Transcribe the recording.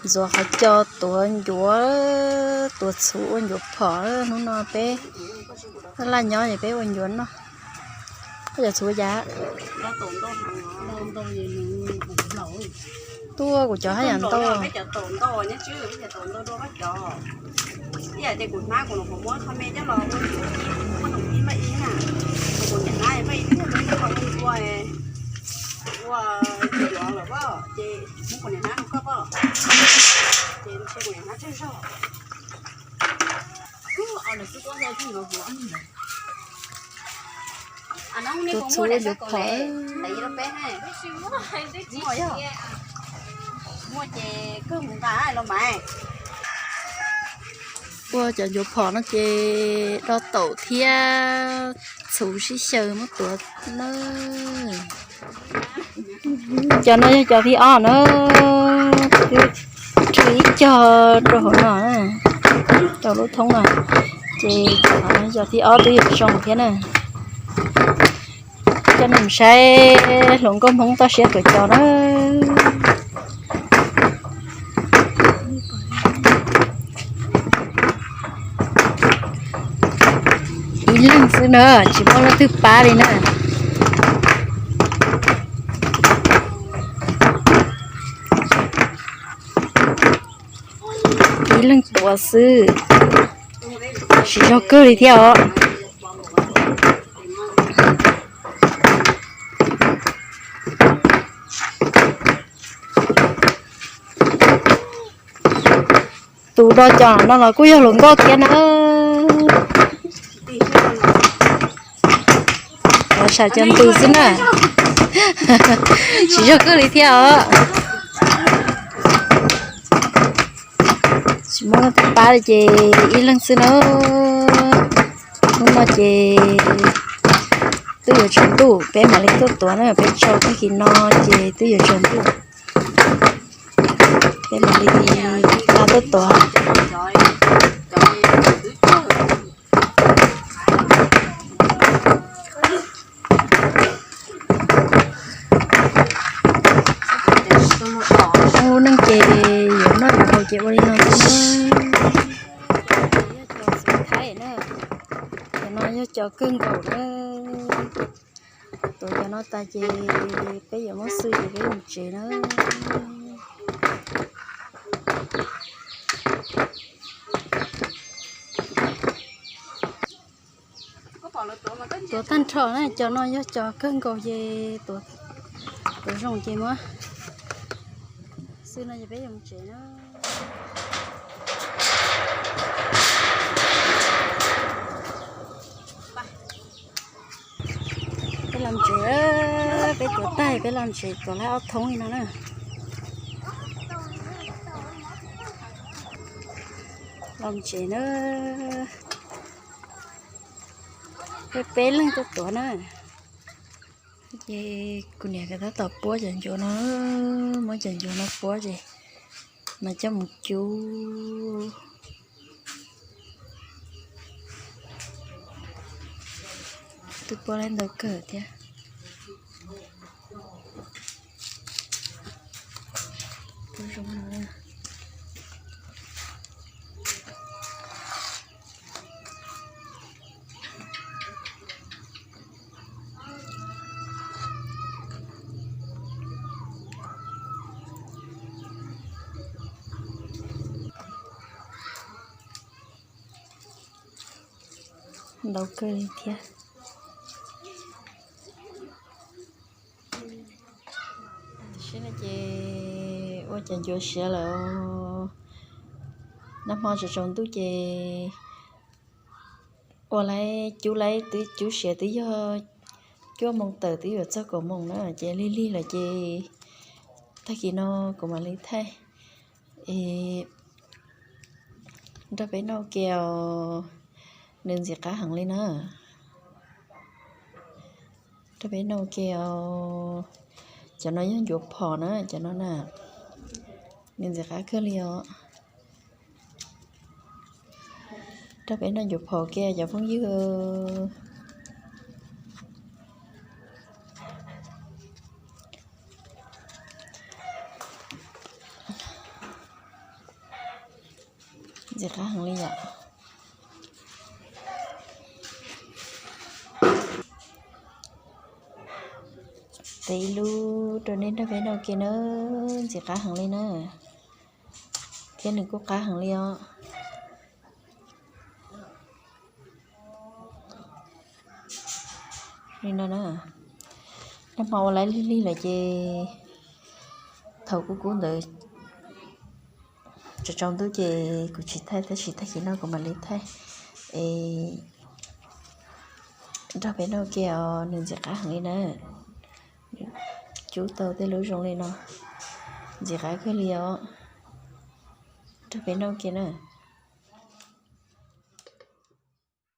Ntxuav qhov cos tuav ncuav, tuav txhuv ua ncuav phom. Hnub no peb laj nyob es peb ua ncuav noj. Koj cov txhuv cas? Tuaj kuv cov haj yam ntau. Tuav txhuv ua ncuav phom. Ua cov ncuav phom no ces do taum thiab txhuv sib xyaw muab tuav na. Cov no yog cov thib ob na, twb tshuav ib co rau hauv no, rau lub thoob no, ces cov no yog cov thib ob twb yuav zoo thiab na. Coj nej mus saib hluas nkauj Hmoob toj siab tuav cos na. Ib leeg xwb na, tsis muaj leej twg pab li na. Ib leeg tuav xwb, siv zog kawg li thiab os. Tus do cos no los kuj yog hluas nkauj thiab na. Los sam cov ntws xwb na. Siv zog kawg li thiab os. Tsis muaj leej twg pab li ces ib leeg xwb na. Hnub no ces twb yuav tsaus ntuj, peb mam li tuaj tuav na, peb tsaus tag kis no ces twb yuav tsaus ntuj. Peb mam li tuaj tuav. Lub neej ces yuav noj yuav haus ces ua li no xwb na. Yog cov xwm thaib na, cov no yog cov kawg nkaus na. Tuav cov no tas ces peb yuav muab xwb ces peb mus tsev na. Tuav tag nrho na, cov no yog cov kawg nkaus ces tuav, tuav zoo ces muab xwb no ces peb yuav mus tsev na. Peb los tsev, peb tuav tag peb los tsev, tuav lawm ob thoob li no na. Los tsev na. Peb peb leeg tuaj tuav na. Ces kuv niam tab tom puab cov ncuav no, muab cov ncuav no puab ces mas coj mus cub. Twb puab lawm ntau kawg thiab. Ntau kawg li thiab. Tam sim no ces ua cov ncuav siav lawm. Nag hmo tsaus tsaus ntuj ces ua lawm, cub lawm, twb cub siav twb yog cuaj moos tawm twb yuav txog kaum moos na, ces lig lig lawm ces tag kis no kuv mam li thaij es nrog peb noj ua ke os. Nws ntxim qab heev li na. Nrog peb noj ua ke os. Cov no yog ncuav phom na, cov no na, nws ntxim qab kawg li os. Nrog peb noj ncuav phom ua ke cov phooj ywg. Ntxim qab heev li yom. Tes ib lub rau nej nrog peb noj ke na, ntxim qab heev li na, thiab nws kuj qab heev li os. Li no na, nag hmo ua laib lig lig lawm ces thaum kub kub ntawd tsaus tsaus ntuj ces kuv tsis thaij, tab sis tag kis no kuv mam li thaij es nrog peb noj ke os, nws ntxim qab heev li na. Cub tau tej lub zoo li no, ntxim qab kawg li os. Nrog peb noj ke na.